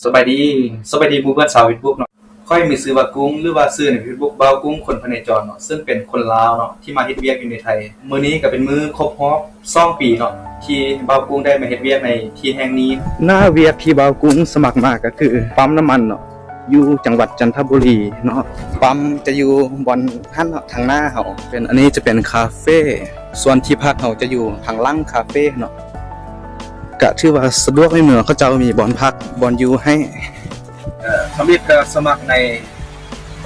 ສະບາຍດີ ສະບາຍດີໝູ່ເພື່ອນຊາວເຟສບຸກເນາະ. ຂ້ອຍມີຊື່ວ່າກຸ້ງ ຫຼືວ່າຊື່ໃນເຟສບຸກ ບ່າວກຸ້ງ ຄົນພະເນຈອນເນາະ ເຊິ່ງເປັນຄົນລາວເນາະ ທີ່ມາເຮັດວຽກຢູ່ໃນໄທ. ມື້ນີ້ກໍເປັນມື້ຄົບຮອບສອງປີເນາະ ທີ່ບ່າວກຸ້ງໄດ້ມາເຮັດວຽກໃນທີ່ແຫ່ງນີ້. ໜ້າວຽກທີ່ບ່າວກຸ້ງສະໝັກມາກໍຄືປ້ຳນ້ຳມັນເນາະ ຢູ່ຈັງຫວັດຈັນທະບູລີເນາະ. ປ້ຳຈະຢູ່ບ່ອນຫັ້ນເນາະ ທາງໜ້າເຮົາເປັນ ອັນນີ້ຈະເປັນຄາເຟ ສ່ວນທີ່ພັກເຮົາຈະຢູ່ທາງຫຼັງຄາເຟເນາະ. ກະຖືວ່າສະດວກໃນເມືອງ ເຂົາເຈົ້າມີບ່ອນພັກບ່ອນຢູ່ໃຫ້. ເອີ ທຳອິດກະສະໝັກໃນ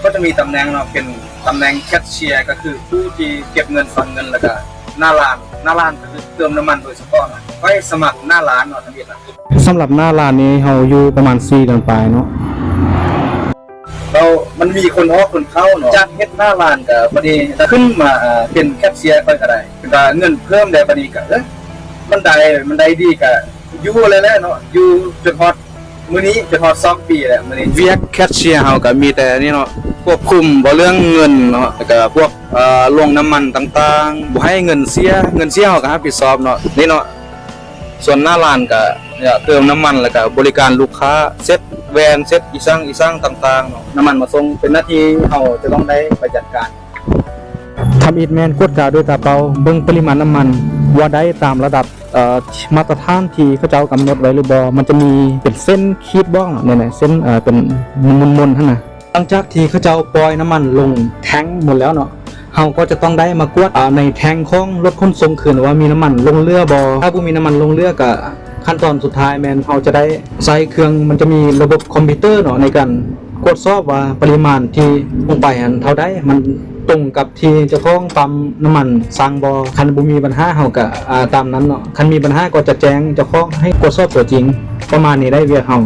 ກໍຈະມີຕຳແໜ່ງເນາະ ເປັນຕຳແໜ່ງແຄດເຊຍ ກໍຄືຜູ້ທີ່ເກັບເງິນ ຟັງເງິນ ແລ້ວກະໜ້າຮ້ານ ໜ້າຮ້ານກໍຄືເຕີມນ້ຳມັນໂດຍສະເພາະນະ. ຂ້ອຍສະໝັກໜ້າຮ້ານເນາະ ທຳອິດນະ. ສຳລັບໜ້າຮ້ານນີ້ເຮົາຢູ່ປະມານສີ່ເດືອນປາຍເນາະ. ແລ້ວມັນມີຄົນອອກຄົນເຂົ້າເນາະ ຈາກເຮັດໜ້າຮ້ານກະບັດນີ້ຂຶ້ນມາເປັນແຄດເຊຍຂ້ອຍກະໄດ້ ກະເງິນເພີ່ມແດ່ ບັດນີ້ກະ ເອີ ມັນໄດ້ ມັນໄດ້ດີກະຢູ່ເລີຍແຫຼະເນາະ ຢູ່ຈົນຮອດມື້ນີ້ ຈົນຮອດສອງປີແລ້ວມື້ນີ້. ວຽກແຄດເຊຍເຮົາກະມີແຕ່ນີ້ເນາະ ຄວບຄຸມບໍ່ເລື່ອງເງິນເນາະ ແລ້ວກະພວກ ເອີ ລົງນ້ຳມັນຕ່າງໆ ບໍ່ໃຫ້ເງິນເສຍ ເງິນເສຍເຮົາກະຮັບຜິດຊອບເນາະ ນີ້ເນາະ. ສ່ວນໜ້າຮ້ານກະເຕີມນ້ຳມັນ ແລ້ວກະບໍລິການລູກຄ້າ ເຊັດແວ່ນ ເຊັດອີ່ສັງອີ່ສັງຕ່າງໆເນາະ ນ້ຳມັນມາສົ່ງ ເປັນໜ້າທີ່ເຮົາຈະຕ້ອງໄດ້ໄປຈັດການ. ທຳອິດແມ່ນກວດກາດ້ວຍຕາເປົ່າ ເບິ່ງປະລິມານນ້ຳມັນວ່າໄດ້ຕາມລະດັບ ເອີ ມາດຕະຖານທີ່ເຂົາເຈົ້າກຳນົດໄວ້ຫຼືບໍ່ ມັນຈະມີເປັນເສັ້ນຂີດບອກເນາະ ແນວໆ ເສັ້ນ ເອີ ເປັນມົນໆຫັ້ນນະ. ຫຼັງຈາກທີ່ເຂົາເຈົ້າປ່ອຍນ້ຳມັນລົງແທັງໝົດແລ້ວເນາະ ເຮົາກໍຈະຕ້ອງໄດ້ມາກວດ ອາ ໃນແທັງຂອງລົດຂົນສົ່ງຄືນວ່າມີນ້ຳມັນຫຼົງເຫຼືອບໍ່. ຖ້າບໍ່ມີນ້ຳມັນຫຼົງເຫຼືອ ກະຂັ້ນຕອນສຸດທ້າຍແມ່ນເຮົາຈະໄດ້ໃຊ້ເຄື່ອງ ມັນຈະມີລະບົບຄອມພິວເຕີເນາະ ໃນການກວດສອບວ່າປະລິມານທີ່ລົງໄປຫັ້ນເທົ່າໃດ ມັນຕົງກັບທີ່ເຈົ້າຂອງປ້ຳນ້ຳມັນສັ່ງບໍ່. ຄັນບໍ່ມີບັນຫາເຮົາກະ ອາ ຕາມນັ້ນເນາະ ຄັນມີບັນຫາກໍຈະແຈ້ງເຈົ້າຂອງໃຫ້ກວດສອບຕົວຈິງ. ປະມານນີ້ໄດ໋ວຽກເຮົາ.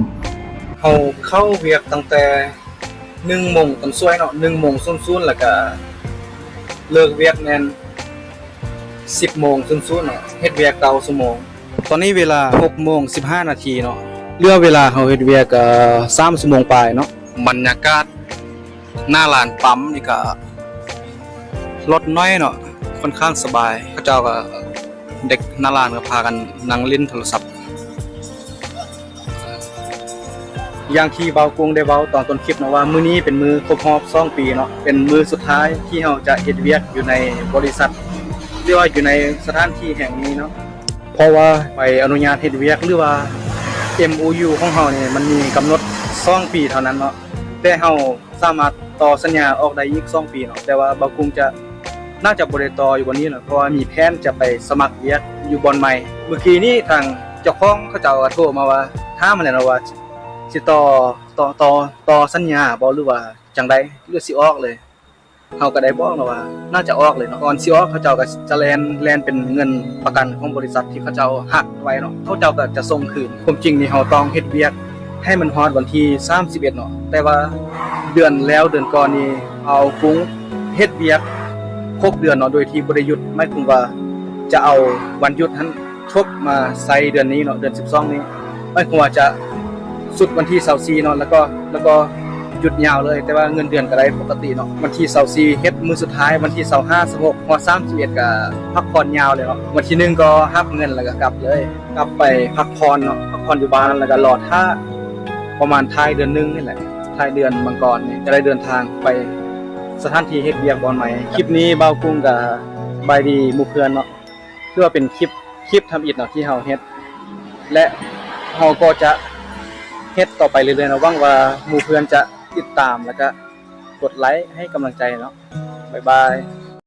ເຮົາເຂົ້າວຽກຕັ້ງແຕ່ ໜຶ່ງໂມງຕົ້ນສວຍເນາະ ໜຶ່ງໂມງສູນໆ ແລ້ວກະເລີກວຽກແມ່ນສິບໂມງສູນໆເນາະ ເຮັດວຽກເກົ້າຊົ່ວໂມງ. ຕອນນີ້ເວລາຫົກໂມງສິບຫ້ານາທີເນາະ ເຫຼືອເວລາເຮົາເຮັດວຽກ ເອີ ສາມຊົ່ວໂມງປາຍເນາະ. ບັນຍາກາດໜ້າຮ້ານປ້ຳນີ້ກະລົດໜ້ອຍເນາະ ຂ້ອນຂ້າງສະບາຍ ເຂົາເຈົ້າກະ ເດັກໜ້າຮ້ານກໍພາກັນນັ່ງຫຼິ້ນໂທລະສັບ. ຢ່າງທີ່ບ່າວກຸ້ງໄດ້ເວົ້າຕອນຕົ້ນຄລິບເນາະ ວ່າມື້ນີ້ເປັນມື້ຄົບຮອບສອງປີເນາະ ເປັນມື້ສຸດທ້າຍທີ່ເຮົາຈະເຮັດວຽກຢູ່ໃນບໍລິສັດ ຫຼືວ່າຢູ່ໃນສະຖານທີ່ແຫ່ງນີ້ເນາະ ເພາະວ່າໃບອະນຸຍາດເຮັດວຽກ ຫຼືວ່າ ເອັມໂອຢູ ຂອງເຮົານີ້ ມັນມີກຳນົດສອງປີເທົ່ານັ້ນເນາະ ແຕ່ເຮົາ ສາມາດຕໍ່ສັນຍາອອກໄດ້ອີກສອງປີເນາະ ແຕ່ວ່າບ່າວກຸ້ງຈະ ໜ້າຈະບໍ່ໄດ້ຕໍ່ຢູ່ບ່ອນນີ້ເນາະ ເພາະວ່າມີແຜນຈະໄປສະໝັກວຽກຢູ່ບ່ອນໃໝ່. ມື້ກີ້ນີ້ທາງເຈົ້າຂອງເຂົາເຈົ້າກໍໂທມາວ່າ ຖາມຫັ້ນແຫຼະເນາະວ່າ ຊິຕໍ່ ຕໍ່ ຕໍ່ ຕໍ່ສັນຍາບໍ່ ຫຼືວ່າຈັ່ງໃດ ຫຼືຊິອອກເລີຍ. ເຮົາກໍໄດ້ບອກເນາະວ່າ ໜ້າຈະອອກເລີຍເນາະ ກ່ອນຊິອອກເຂົາເຈົ້າກໍຈະແລ່ນ ແລ່ນເປັນເງິນປະກັນຂອງບໍລິສັດທີ່ເຂົາເຈົ້າຫັກໄວ້ເນາະ ເຂົາເຈົ້າກໍຈະສົ່ງຄືນ. ຄວາມຈິງນີ້ເຮົາຕ້ອງເຮັດວຽກ ໃຫ້ມັນຮອດວັນທີສາມສິບເອັດເນາະ ແຕ່ວ່າເດືອນແລ້ວເດືອນກ່ອນນີ້ ບ່າວກຸ້ງເຮັດວຽກຄົບເດືອນເນາະ ໂດຍທີ່ບໍ່ໄດ້ຢຸດ ໝາຍຄວາມວ່າຈະເອົາວັນຢຸດຫັ້ນທົບມາໃສ່ເດືອນນີ້ເນາະ ເດືອນສິບສອງນີ້ ໝາຍຄວາມວ່າຈະສຸດວັນທີຊາວສີ່ເນາະ ແລ້ວກໍ ແລ້ວກໍຢຸດຍາວເລີຍ ແຕ່ວ່າເງິນເດືອນກໍໄດ້ປົກກະຕິເນາະ. ວັນທີຊາວສີ່ເຮັດມື້ສຸດທ້າຍ ວັນທີຊາວຫ້າ ຊາວຫົກ ຮອດສາມສິບເອັດກໍພັກຜ່ອນຍາວເລີຍເນາະ. ວັນທີໜຶ່ງກໍຮັບເງິນແລ້ວກໍກັບເລີຍ ກັບໄປພັກຜ່ອນເນາະ ພັກຜ່ອນຢູ່ບ້ານ ແລ້ວກໍລໍຖ້າ ປະມານທ້າຍເດືອນໜຶ່ງນີ້ແຫຼະ ທ້າຍເດືອນມັງກອນນີ້ຈະໄດ້ເດີນທາງໄປສະຖານທີ່ເຮັດວຽກບ່ອນໃໝ່. ຄລິບນີ້ບ່າວກຸ້ງກໍສະບາຍດີໝູ່ເພື່ອນເນາະ ຖືວ່າເປັນຄລິບ ຄລິບທຳອິດເນາະທີ່ເຮົາເຮັດ ແລະ ເຮົາກໍຈະເຮັດຕໍ່ໄປເລື້ອຍໆເນາະ. ຫວັງວ່າໝູ່ເພື່ອນຈະຕິດຕາມ ແລ້ວກະກົດໄລໃຫ້ກຳລັງໃຈເນາະ. ບາຍບາຍ.